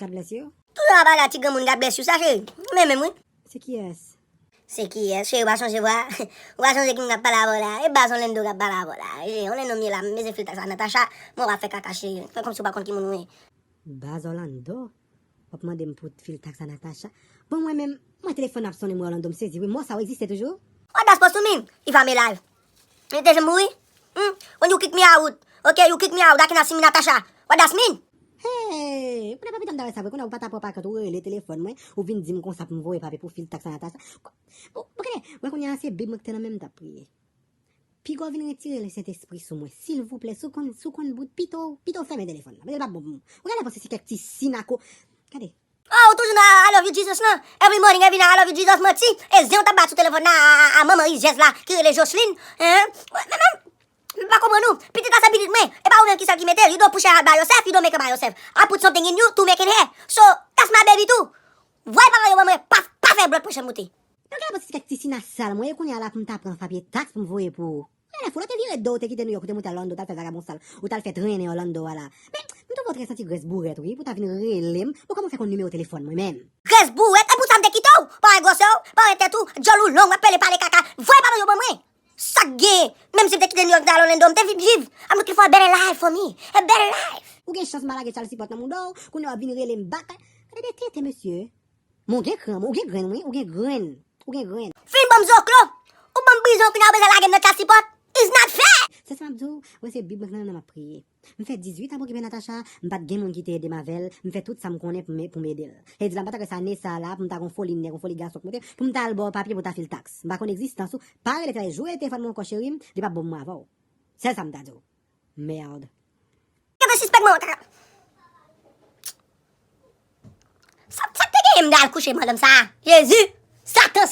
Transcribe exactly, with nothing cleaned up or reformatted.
God bless you. Toujou ap pale a ti granmoun God bless you sa, cheri. Men menm wi. Se kiyès? Se kiyès, cheri, ou pa sonje vwa? Ou pa sonje ki moun k ap pale avè w la? E baz Orlando k ap pale avè w la. E Orlando m ye la, m bezwen fil taks a Natacha. Mwen w ap fè kaka, cheri. Fè kòmsi w pa konn ki moun ou ye. Baz Orlando? W ap mande m pou fil taks a Natacha? Bon, mwen menm, mwen telefòn ap sonnen, mwen Orlando, m sezi wi. Mò sa w egziste toujou? What does supposed to mean if I'm alive? Li te janm mouri? Hmm? When you kick me out, okay, you kick me out, I cannot see me Natacha. What does mean? Hey, kounye a pa pita m ta wè sa vre, kounye a ou pa ta pran pa kont, ou rele telefòn mwen, ou vin di m konsa pou m voye papye pou fil taks a Natacha. Ou, ou konnen, wè kounye a se Bib mwen ki te nan men m t ap priye. Piga w vin retire Sentespri sou mwen, silvouplè, si w konn, si w konn bout, pito, pito w fèmen telefòn nan, paske l p ap bon pou mwen. Ou genlè panse se kèk ti sinako, gade. Oh, ou toujou nan I love you Jesus lan? Every morning, every night, I love you Jesus, manti. E zen w t ap bat sou telefòn nan a, a, a manman rizyèz la ki rele Joseline. Hein? Men, men, m pa konprann ou. Pitit la se pitit mwen. E pa ou menm ki sèl ki mete l. You don't push a heart by yourself, you don't make it by yourself. I put something in you to make it here. So, that's my baby too. Voye papye yo ban mwen, pa, pa fè blood pressure moute. Ou genlè panse se kèk ti sina sal mwen ye kounye a la pou m ta pran papye taks pou m voye pou ou. Kounye a la fou la te vire do, ou te kite New York, ou te moute Orlando, ou t al fè vagabon sal, ou t al fè trennen Orlando a la. Men, m twouve w trè santi grès bourèt wi, pou w ta vin rele m, bon kòman w fè konn nimewo telefòn mwen menm? Grès bourèt, e pou sa m te kite w? Parèy gwosè w, parèy tèt ou, dyòl ou long, w ap pale pale kaka, voye papye yo ban mwen. Sa k gen? Menm si m te kite New York, m t al Orlando, m te vin viv. I'm looking for a better life for me. A better life. Ou gen chans m pa lage child support nan mouda w, kounye a w ap vin rele m back. Gade de tenten, mesye. Men w gen kran, ou gen grenn, wi, ou gen grenn. Ou gen grenn. Fin ban m zoklo. Ou ban m brizon, kounye a w bezwen lage m nan child support. It's not fair! Sèl sa m ap di w, mwen se Bib mwen k nan men m ap priye. M fè dizuit an m okipe Natacha, m pa t gen moun ki te ede m avè l, m fè tout sa m konnen pou m, pou m ede l. E di la m pa t kwè sa ane sa la, pou m ta gon foli nèg, gon foli gason k monte, pou m ta al ba w papye pou w ta fil taks. M pa konn egzistans ou, pa rele tèlè, jou rele telefòn mwen ankò cheri m, li p ap bon pou mwen avè w. Sèl sa m ta di w. Merde. Yo te sispèk mwen, ta. Sa, sa te genyen m te al kouche madanm sa? Jezi! Satan